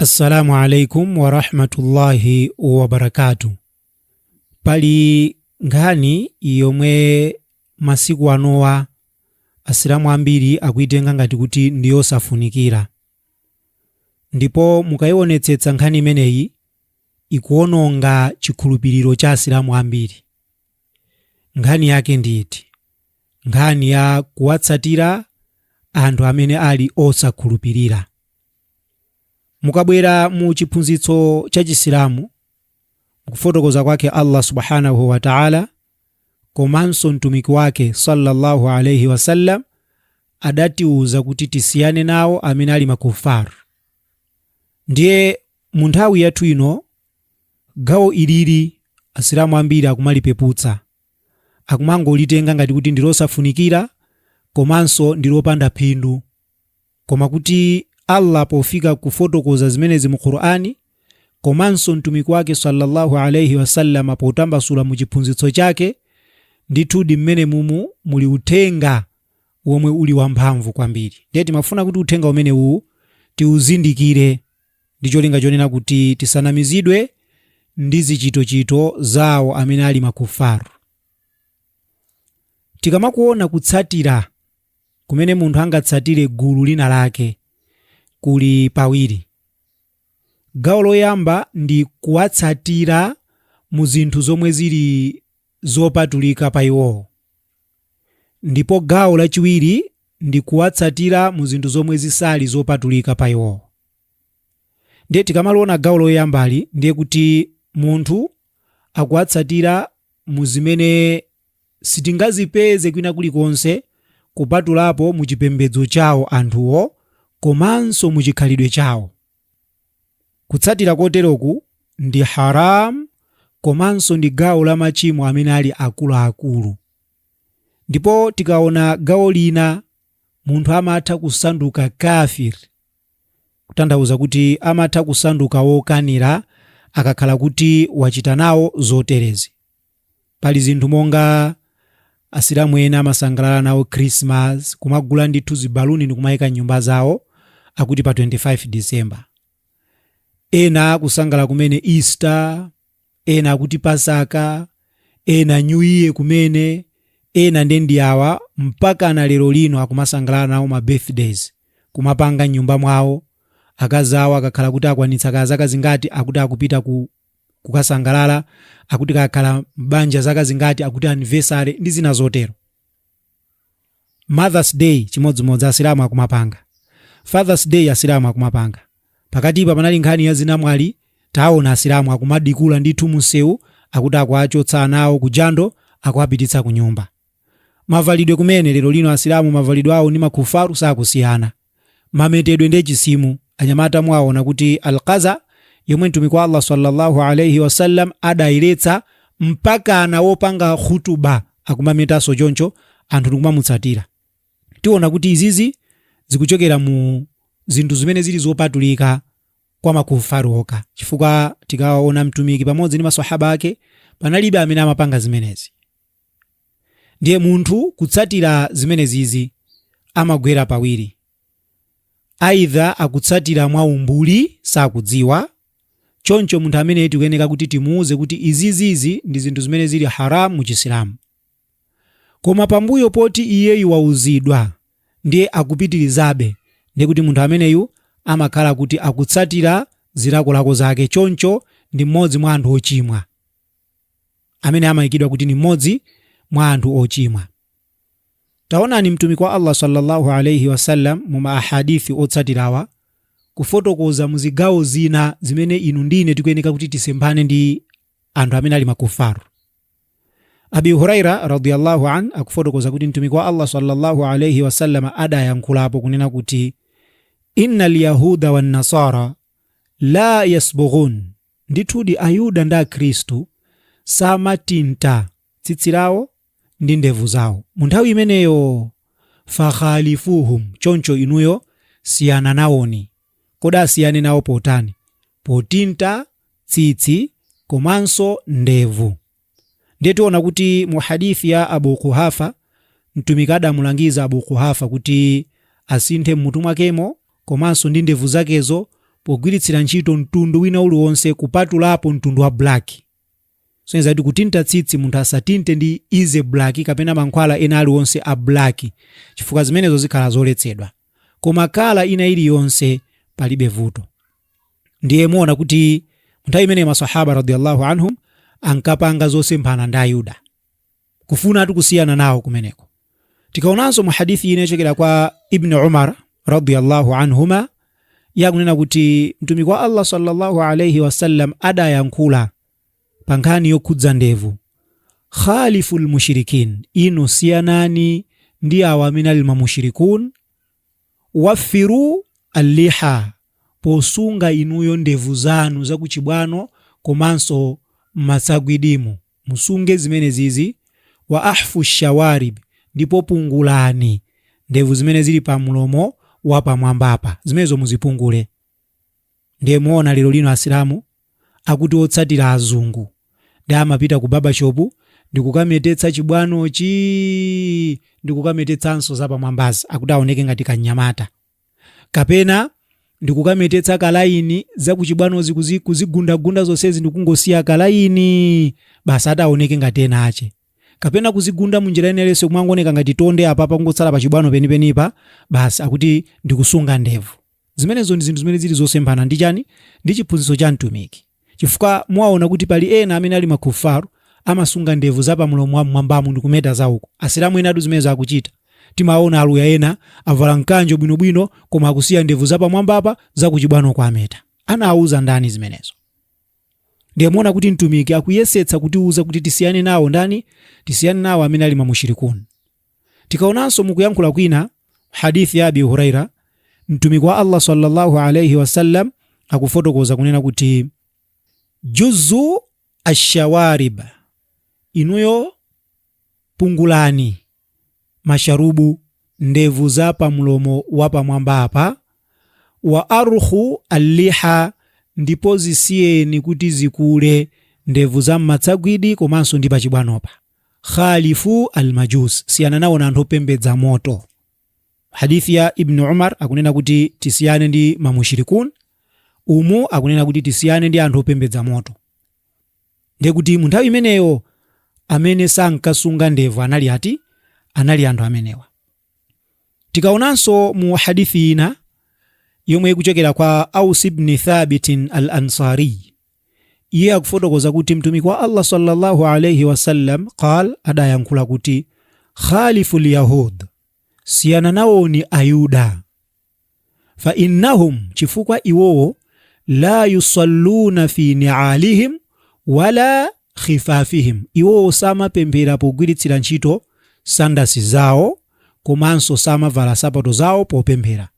Assalamu alaikum warahmatullahi wabarakatu. Pali nkhani yomwe masiku anowa Asilamu ambiri akuitenga ngati kuti ndi yosafunikira, ndipo mukayionetsetsa nkhani imeneyi ikuononga chikhulupiriro cha Asilamu ambiri. Nkhani yake ndi iti? Nkhani ya kuwatsatira anthu amene ali osakhulupirira. Mukabwera mu chiphunzitso cha Chisilamu, mukufotokoza kwake Allah subhanahu wa ta'ala komanso mtumiki wake sallallahu alaihi wasallam adatiuza kuti tisiyane nawo amene ali makufar. Ndiye mu nthawi yathu ino gawo ilili Asilamu ambiri akumalipeputsa, akumangolitenga ngati kuti ndilosafunikira komanso ndilopanda phindu. Koma kuti Allah pofika kufotokoza zimenezi mu Qur'ani komanso mtumiki wake sallallahu alaihi wasallam potambasula mu chiphunzitso chake, ndithudi mmene mumu muli uthenga womwe uli wamphamvu kwambiri. Ndiye timafuna kuti uthenga umenewu tiuzindikire ndi cholinga chonena kuti tisanamizidwe ndi zichitochito zawo amene ali makufaru. Tikamakuona kutsatira kumene munthu angatsatire gulu lina lake kuli pawiri. Gawo loyamba ndi kuwatsatira mu zinthu zomwe zili zopatulika pa iwowo, ndipo gawo lachiwiri ndi kuwatsatira mu zinthu zomwe zisali zopatulika pa iwowo. Ndiye tikamaliona gawo loyambali, ndiye kuti munthu akuwatsatira mu zimene sitingazipeze kwina kulikonse kupatulapo mu chipembedzo chawo anthuwo komanso mu chikhalidwe chawo. Kutsatira koteroku ndi haram komanso ndi gawo la machimo amene ali akuluakulu. Ndipo tikaona gawo lina, munthu amatha kusanduka kafir, kutanthauza kuti amatha kusanduka wokanira akakhala kuti wachita nawo zoterezi. Pali zinthu monga Asilamu ena amasangalala nawo Christmas, kumagula ndithu zibaluni ndikumayika m'nyumba zawo akuti pa 25 December. Ena kusangala kumene Easter, ena akuti Pasaka, ena New Year kumene, ena nde ndi awa mpakana lero lino akumasangalala nawo ma birthdays, kumapanga m'nyumba mwawo. Akazi awo akakhala kuti akwanitsa kaya zaka zingati akuti akupita ku kukasangalala, akuti kakhala m'banja zaka zingati akuti anniversary ndi zina zotero. Mother's Day chimodzimodzi Asilamu akumapanga, Father's Day Asilamu akumapanga. Pakatipa panali nkhani ya zinamwali, taona Asilamu akumadikula ndithu munsewu akuti akuwachotsa ana awo kujando akuwapititsa kunyumba. Mavalidwe kumene lero lino Asilamu mavalidwe awo ndi makufaru sakusiyana. Mametedwe ndiye chisimu, anyamata mwaona kuti al-qaza yomwe mtumiki wa Allah sallallahu alaihi wasallam adayiletsa, mpakana wopanga khutuba akumametanso choncho, anthu ndikumamutsatira. Tiona kuti izizi zikuchokera mu zinthu zimene zili zopatulika kwa makufaru okha, chifukwa tikaona mtumiki pamodzi ndi maswahaba ake panalibe amene amapanga zimenezi. Ndiye munthu kutsatira zimenezizi amagwera pawiri, aidha akutsatira mwa umbuli sakudziwa, choncho munthu ameneyi tikuyeneka kuti timuuze kuti izizizi ndi zinthu zimene zili haram mu Chisilamu. Koma pambuyo poti iyeyu wauzidwa ndiye akupitirizabe, ndiye kuti munthu ameneyu amakhala kuti akutsatira zilakolako zake, choncho ndi mmodzi mwa anthu ochimwa, amene amayikidwa kuti ndi mmodzi mwa anthu ochimwa. Taonani mtumiki wa Allah sallallahu alaihi wasallam mu ma ahadithi otsatirawa kufotokoza mu zigawo zina zimene inu ndine tikuyeneka kuti tisemphane ndi anthu amene ali makufaru. Abi Huraira radiyallahu an akufotokoza kuti mtumiki wa Allah sallallahu alaihi wasallam adayankhulapo kunena kuti innal yahuda wan nasara la yasbughun, ndithudi Ayuda ndi Akhristu samatinta tsitsi lawo ndi ndevu zawo mu nthawi imeneyo, fakhalifuhum, choncho inuyo siyana nawoni. Kodi asiyane nawo potani? Potinta tsitsi komanso ndevu. Ndiye tiona kuti mu hadithi ya Abu Quhafa, mtumiki adamulangiza Abu Quhafa kuti asinthe mmutu mwakemo komanso ndi ndevu zakezo pogwiritsira ntchito mtundu wina uliwonse kupatulapo mtundu wa black. Kusonyeza kuti kutinta tsitsi munthu asatinte ndi easy black kapena mankhwala ena aliwonse a black, chifukwa zimenezo zikhala zoletsedwa. Koma colour ina iliyonse palibe vuto. Ndiye muona kuti nthawi imeneyo masahaba radiyallahu anhum ankapanga zosemphana ndi Ayuda, kufunatu kusiyana nawo kumeneko. Tikaonanso mu hadithi ina yochokera kwa Ibn Umar radiyallahu anhuma, yakunena kuti mtumiki wa Allah sallallahu alayhi wasallam adayankhula pa nkhani yokhudza ndevu, khalifu lmushrikin, inu siyanani ndi awa amene ali mamushrikun, wafiru alliha, posunga inuyo ndevu zanu zakuchibwano komanso m'matsagwidimu, musunge zimene zizi, wa ahfu shawarib, ndipo pungulani ndevu zimene zili pa mlomo wa pamwambapa, zimenezo muzipungule. Ndiye muona lero lino Asilamu akuti otsatira azungu ndi amapita ku barbershop ndikukametetsa chibwanochi ndikukametetsanso zapamwambazi, akuti aoneke ngati kanyamata, kapena ndikukametetsa kalaini zakuchibwanozi kuzigundagunda zonsezi ndikungosiya kalaini basi ati aoneke ngati ena ache, kapena kuzigunda munjira ina iliyonse kumangooneka ngati tonde apapa kungotsala pachibwano penipenipa basi akuti ndikusunga ndevu. Zimenezo ndi zinthu zimene zili zosemphana ndi chani? Ndi chiphunzitso cha mtumiki, chifukwa muwaona kuti pali ena amene ali makufaru amasunga ndevu za pamlomo wa mmwambamu ndikumeta zauko. Asilamu ena atu zimenezo akuchita. Timaona aluya ena avala mkanjo bwinobwino koma akusiya ndevu za pamwambapa zakuchibwano kwa ameta. Anawauza ndani zimenezo? Ndiye muona kuti mtumiki akuyesetsa kutiuza kuti tisiyane nawo ndani? Tisiyane nawo amene ali mamushirikun. Tikaonanso mukuyankhula kwina hadithi ya Abi Huraira, mtumiki wa Allah sallallahu alayhi wasallam akufotokoza kunena kuti juzu ashawarib, inuyo pungulani masharubu, ndevu za pamlomo wa pamwambapa, wa arhu alliha, ndipo zisiyeni kuti zikule ndevu za m'matsagwidi komanso ndi pachibwanopa. Khalifu almajus, siyana nawo na anthu opembedza moto. Hadithi ya Ibn Umar akunena kuti tisiyane ndi mamushirikun, umu akunena kuti tisiyane ndi anthu opembedza moto. Ndiye kuti mu nthawi imeneyo amene sankasunga ndevu anali ati? Anali anthu amenewa. Tikaonanso mu hadithi ina yomwe ikuchokera kwa Aus ibn Thabit al-Ansari, iye akufotokoza kuti mtumiki wa Allah sallallahu alayhi wasallam qal, adayankhula kuti khalifu lyahud, siyana nawoni Ayuda, fa innahum, chifukwa iwowo, la yusalluna fi ni'alihim wala khifafihim, iwowo samapemphera pogwiritsira ntchito sandasi zawo komanso samavala sapato zawo popemphera.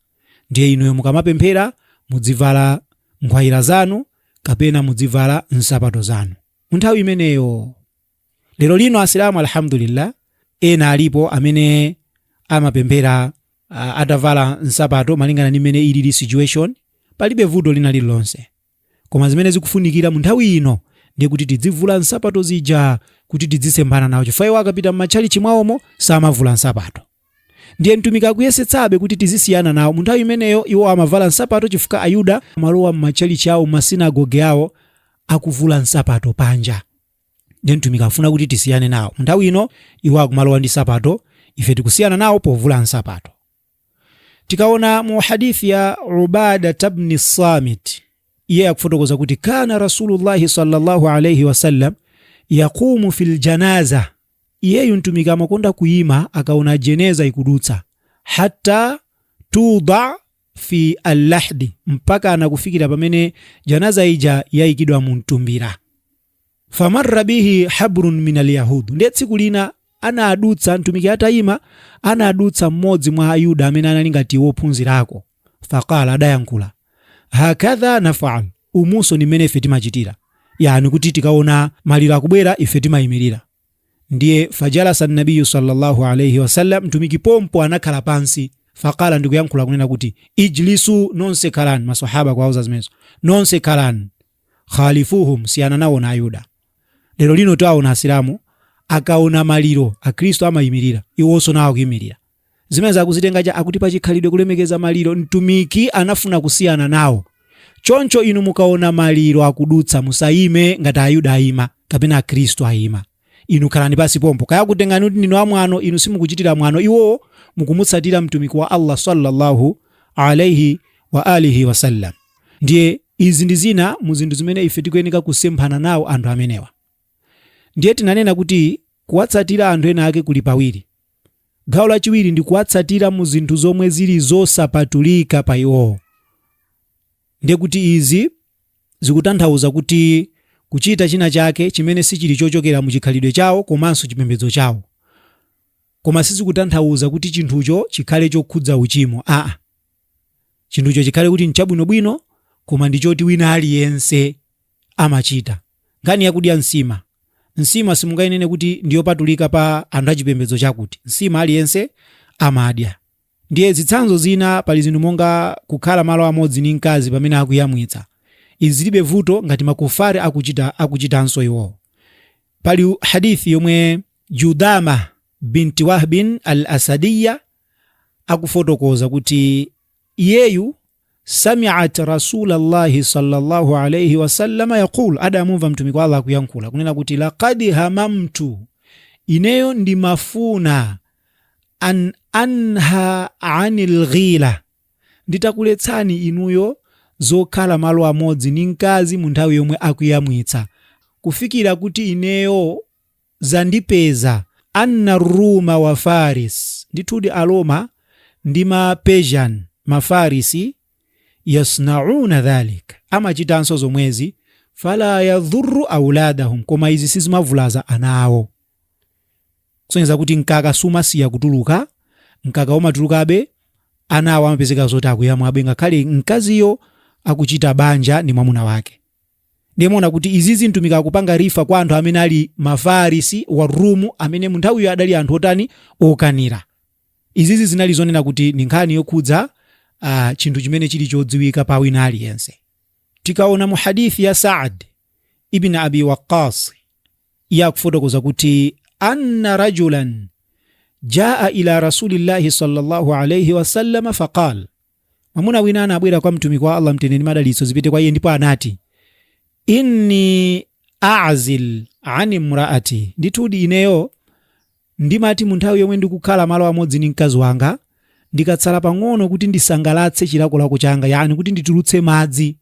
Ndiye inuyo mukamapemphera mudzivala nkhwayira zanu kapena mudzivala nsapato zanu mu nthawi imeneyo. Lero lino Asilamu alhamdulillah ena alipo amene amapemphera atavala nsapato malingana ndi mmene ilili situation, palibe vuto lina lililonse. Koma zimene zikufunikira mu nthawi ino ndiye kuti tidzivula nsapato zija kuti tidzisemphana nawo, chifukwa iwo akapita m'matchalichi mwawomo samavula nsapato. Ndiye mtumiki akuyesetsabe kuti tizisiyana nawo. Mu nthawi imeneyo iwo amavala nsapato chifukwa Ayuda amalowa m'matchalichi awo, m'masinagoge awo akuvula nsapato panja. Ndiye mtumiki akufuna kuti tisiyane nawo. Mu nthawi ino iwo akumalowa ndi nsapato, ife tikusiyana nawo povula nsapato. Tikaona mu hadithi ya Ubada ibn Samit, iye akufotokoza kuti kana Rasulullahi sallallahu alayhi wasallam yaqumu fil janaza, iyeyu mtumiki amakonda kuyima akaona jeneza ikudutsa, hatta tuda fi allahdi, mpaka anakufikira pamene janaza ija yayikidwa mu mtumbira. Famarra bihi habrun min alyahud, ndiye tsiku lina anadutsa mtumiki atayima, anadutsa mmodzi mwa Ayuda amene anali ngati wophunzirako. Faqala, adayankhula, hakadha nafal, umunso ni mmene ife timachitira, yani kuti tikaona maliro akubwera ife timayimirira. Ndiye fajalasa nabiyu sallallahu alayhi wasallam, mtumiki pompo anakhala pansi. Faqala, ndikuyankhula kunena kuti ijlisu, nonse khalani, masahaba kuwauza zimenezo, nonse khalani, khalifuhum, siyana nawo na Ayuda. Lero lino taona Asilamu akaona maliro Akhristu amayimirira, iwonso nawo akuyimirira. Zimene zakuzitenga cha akuti pachikhalidwe kulemekeza maliro. Mtumiki anafuna kusiyana nawo. Choncho inu mukaona maliro akudutsa musayime ngati Ayuda ayima kapena Akhristu ayima. Inu khalani pansi pompo. Kaya akutengani kuti ndinu amwano, inu simukuchitira mwano iwowo, mukumutsatira Mtumiki wa Allah sallallahu alaihi wa alihi wasallam. Ndiye izi ndi zina mu zinthu zimene ife tikuyeneka kusemphana nawo anthu amenewa. Ndiye tinanena kuti kuwatsatira anthu ena ake kuli pawiri. Gawo lachiwiri ndi kuwatsatira mu zinthu zomwe zili zosapatulika pa iwowo. Ndiye kuti izi zikutanthauza kuti kuchita china chake chimene sichili chochokera mu chikhalidwe chawo komanso chipembedzo chawo. Koma sizikutanthauza kuti chinthucho chikhale chokhudza uchimo, aa. Chinthucho chikhale kuti nchabwinobwino koma ndi choti wina aliyense amachita. Nkhani yakudya nsima. Nsima simungayinene kuti ndiyopatulika pa anthu achipembedzo chakuti. Nsima aliyense amadya. Ndiye zitsanzo zina pali zinthu monga kukhala malo amodzi ndi mkazi pamene akuyamwitsa. Izi zilibe vuto ngati makufari akuchita akuchitanso iwowo. Pali hadith yomwe Judama binti Wahbin al-Asadiyya akufotokoza kuti iyeyu sami'at Rasulallahi sallallahu alayhi wasallama yaqul, adamumva Mtumiki wa Allah akuyankhula kunena kuti laqad hamamtu, ineyo ndimafuna an anha anil ghila, nditakuletsani inuyo zokhala malo amodzi ndi mkazi mu nthawi yomwe akuyamwitsa, kufikira kuti ineyo zandipeza anna Ruma wa Faris, ndithudi Aroma ndi ma Persian, Mafarisi, yasnauna dhalik, amachitanso zomwezi, fala yadhurru auladahum, koma izi sizimavulaza ana awo. Kusonyeza kuti mkaka sumasiya kutuluka, mkaka umatulukabe, ana awo amapezeka zoti akuyamwabe ngakhale mkaziyo akuchita banja ndi mwamuna wake. Ndiye muona kuti izizi Mtumiki akupanga refer kwa anthu amene ali Mafarisi wa Rumu, amene mu nthawiyo adali anthu otani? Okanira. Izizi zinali zonena kuti ndi nkhani yokhudza chinthu chimene chili chodziwika pa wina aliyense. Tikaona mu hadithi ya Saad ibn Abi Waqqas, iye akufotokoza kuti anna rajulan jaa ila rasulillahi sallallahu alayhi wasallam faqal, mwamuna wina anabwera kwa Mtumiki wa Allah, mtendere ndi madalitso zipite kwa iye, ndipo anati inni a'zil an imraati, ndithudi ineyo ndimati mu nthawi yomwe ndikukhala malo amodzi ndi mkazi wanga, ndikatsala pang'ono kuti ndisangalatse chilakolako changa, yani kuti nditulutse madzi,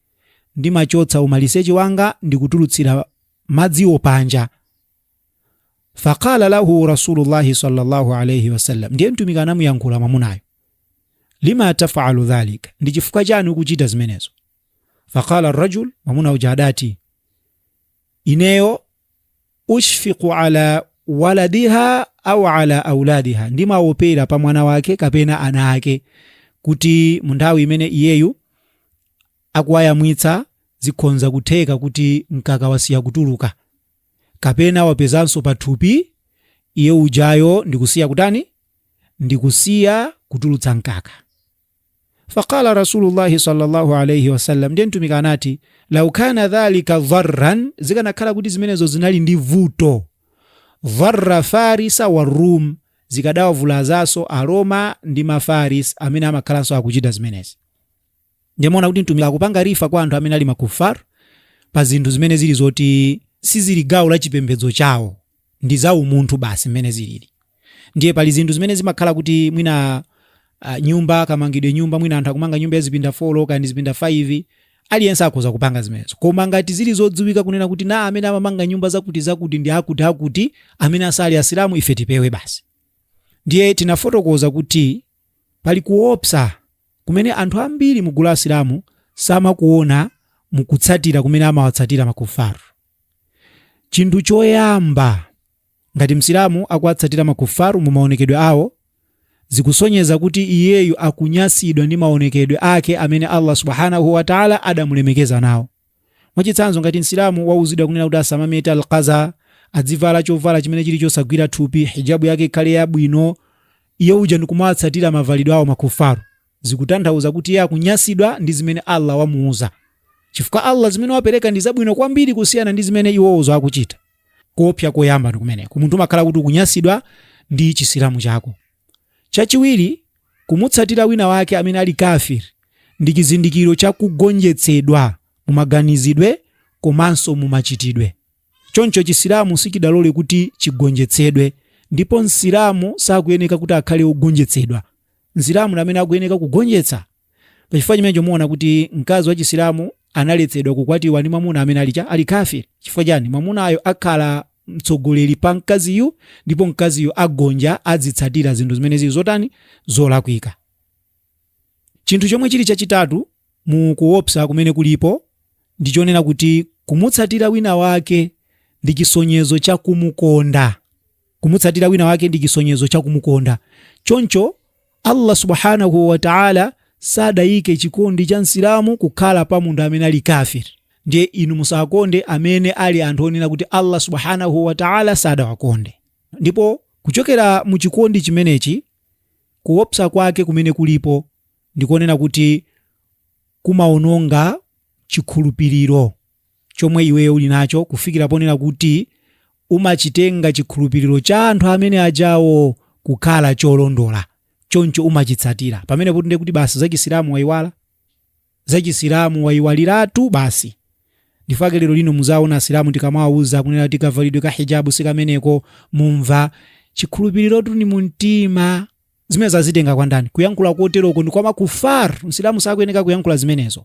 ndimachotsa umaliseche wanga ndikutulutsira madziwo panja. Faqala lahu rasulullahi sallallahu alayhi wasallam, ndiye Mtumiki anamuyankhula mwamunayo, lima tafalu dhalika, ndi chifukwa chani ukuchita zimenezo? Faqala rajul, mwamuna uja adati ineyo ushfiqu ala waladiha au ala auladiha, ndimaopera pa mwana wake kapena ana ake kuti mu nthawi imene iyeyu akuwayamwitsa zikhonza kutheka kuti mkaka wasiya kutuluka kapena wapezanso pathupi, iye ujayo ndikusiya kutani? Ndikusiya kutulutsa mkaka. Faqala rasulullahi sallallahu alayhi wasallam, ndiye Mtumiki anati lau kana dhalika dharran, zikanakhala kuti zimenezo zinali ndi vuto, dharra farisa wa rum, zikadawavulazanso Aroma ndi Mafaris amene amakhalanso akuchita zimenezi. Ndiye muona kuti Mtumiki akupanga refer kwa anthu amene ali makufar pa zinthu zimene zili zoti sizili gawo la chipembedzo chawo, ndi za umunthu basi mmene zilili. Ndiye pali zinthu zimene zimakhala kuti mwina nyumba kamangidwe nyumba, mwina anthu akumanga nyumba ya zipinda 4 kaya ndi zipinda 5, aliyense akhoza kupanga zimenezo. Koma ngati zili zodziwika kunena kuti na amene amamanga nyumba zakuti zakuti ndi akuti akuti amene asali Asilamu, ife tipewe basi. Ndiye tinafotokoza kuti pali kuopsa kumene anthu ambiri mu gulu la Asilamu samakuona mukutsatira kumene amawatsatira makufaru. Chinthu choyamba, ngati Msilamu akuwatsatira makufaru mu maonekedwe awo, zikusonyeza kuti iyeyu akunyasidwa ndi maonekedwe ake amene Allah subhanahu wa ta'ala adamulemekeza nawo. Mwachitsanzo, ngati Msilamu wauzidwa kunena kuti asamamete alqaza, adzivala chovala chimene chili chosagwira thupi, hijabu yake ikhale yabwino, iye uja ndikumawatsatira mavalidwe awo makufaru, zikutanthauza kuti iye akunyasidwa ndi zimene Allah wamuuza, chifukwa Allah zimene wapereka ndi zabwino kwambiri kusiyana ndi zimene iwowozo akuchita. Kuopsa koyamba ndi kumeneko, munthu umakhala kuti ukunyasidwa ndi Chisilamu chako. Chachiwiri, kumutsatira wina wake amene ali kafir ndi chizindikiro cha kugonjetsedwa mumaganizidwe komanso mumachitidwe. Choncho Chisilamu sichidalole kuti chigonjetsedwe, ndipo Msilamu sakuyeneka kuti akhale wogonjetsedwa. Msilamu ndi amene akuyeneka kugonjetsa. Pachifukwa chimenecho muona kuti mkazi wa Chisilamu analetsedwa kukwatiwa ndi mwamuna amene ali cha ali kafir. Chifukwa chani? Mwamunayo akhala mtsogoleri pa mkaziyu, ndipo mkaziyu agonja, adzitsatira zinthu zimene zili zotani? Zolakwika. Chinthu chomwe chili chachitatu mu kuopsa kumene kulipo ndi chonena kuti kumutsatira wina wake ndi chisonyezo cha kumukonda. Kumutsatira wina wake ndi chisonyezo cha kumukonda. Choncho Allah subhanahu wa ta'ala sadayike chikondi cha Msilamu kukhala pa munthu amene ali kafir. Ndiye inu musakonde amene ali anthu onena kuti Allah subhanahu wa ta'ala sadawakonde. Ndipo kuchokera mu chikondi chimenechi, kuopsa kwake kumene kulipo ndikonena kuti kumaononga chikhulupiriro chomwe iweyo uli nacho, kufikira ponena kuti umachitenga chikhulupiriro cha anthu amene ajawo kukhala cholondola, choncho umachitsatira. Pamenepo ndiye kuti basi zachisilamu wayiwala, zachisilamu wayiwaliratu basi. Ndifake lero lino muzaona Asilamu tikamawauza kunena kuti kavalidwe ka hijabu sikameneko, mumva chikhulupirirotu ni mumtima. Zimene zazitenga kwa ndani? Kuyankhula koteroko ndi kwa makufar. Msilamu sakuyeneka kuyankhula zimenezo.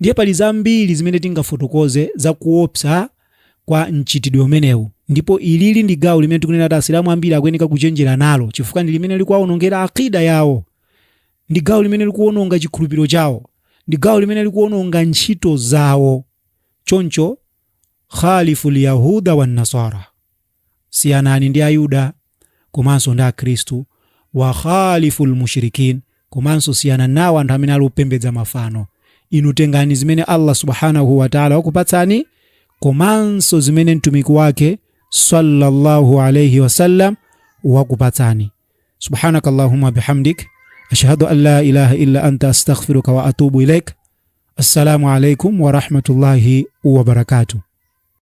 Ndiye pali zambiri zimene tingafotokoze za kuopsa kwa mchitidwe umenewu, ndipo ilili ndi gawo limene tikunena kuti Asilamu ambiri akuyeneka kuchenjera nalo, chifukwa ndi limene likuwaonongera aqida yawo, ndi gawo limene likuononga chikhulupiriro chawo, ndi gawo limene likuononga ntchito zawo. Choncho khalifu lyahuda wan nasara, siyanani ndi Ayuda komanso ndi Akhristu, wa khalifu lmushrikin, komanso siyana nawo anthu amene ali opembedza mafano. Inu tengani zimene Allah subhanahu wa ta'ala wakupatsani komanso zimene mtumiki wake sallallahu alayhi wasallam wakupatsani. Subhanaka allahumma bihamdik, ashhadu an la ilaha illa anta, astaghfiruka wa atubu ilaik. Assalamu alaikum wa rahmatullahi wa barakatuh.